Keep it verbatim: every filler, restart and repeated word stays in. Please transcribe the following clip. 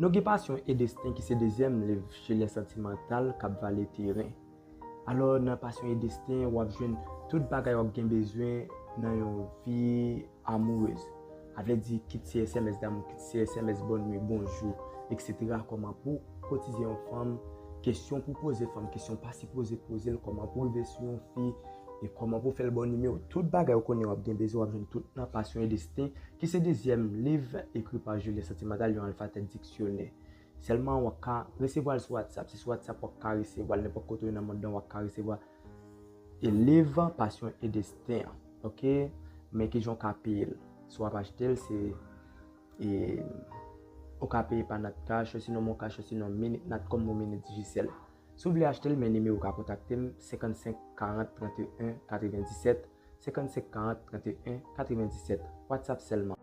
Nou gen Passion et Destin ki se dezyèm liv Julien Sentimental k ap vale teren. Alò, nan Passion et Destin, w ap jwenn tout bagay w ap gen bezwen nan yon vi amourez. A vle di, kit se S M S damou, kit se S M S bonn nwi, bonjou, et cetera. Kòman pou kotize yon fanm, kesyon pou poze fanm, kesyon pa sipoze poze l, kòman pou rive sou yon fi, e kòman pou fè l ba w nimewo. Tout bagay ou konnen w ap gen bezwen, w ap jwenn tout nan Passion et Destin, ki se dezyèm liv ekri pa Julien Sentimental, yon alfabè diksyonè. Sèlman w ap ka resevwa l sou WhatsApp. Se sou WhatsApp w ap ka resevwa l. Nenpòt kote w ye nan mond lan, w ap ka resevwa e liv Passion et Destin an. Oke? Men kijan w ka peye l? Si w ap achte l, se e, ou ka peye pa Nat Cash, osinon Mon Cash, osinon Minute Nat kòm Mominit Digicel. Si w vle achte l, men nimewo w ka kontakte m, senkannsenk karant trannteyen katrevenndisèt, senkannsenk karant trannteyen katrevenndisèt. WhatsApp sèlman.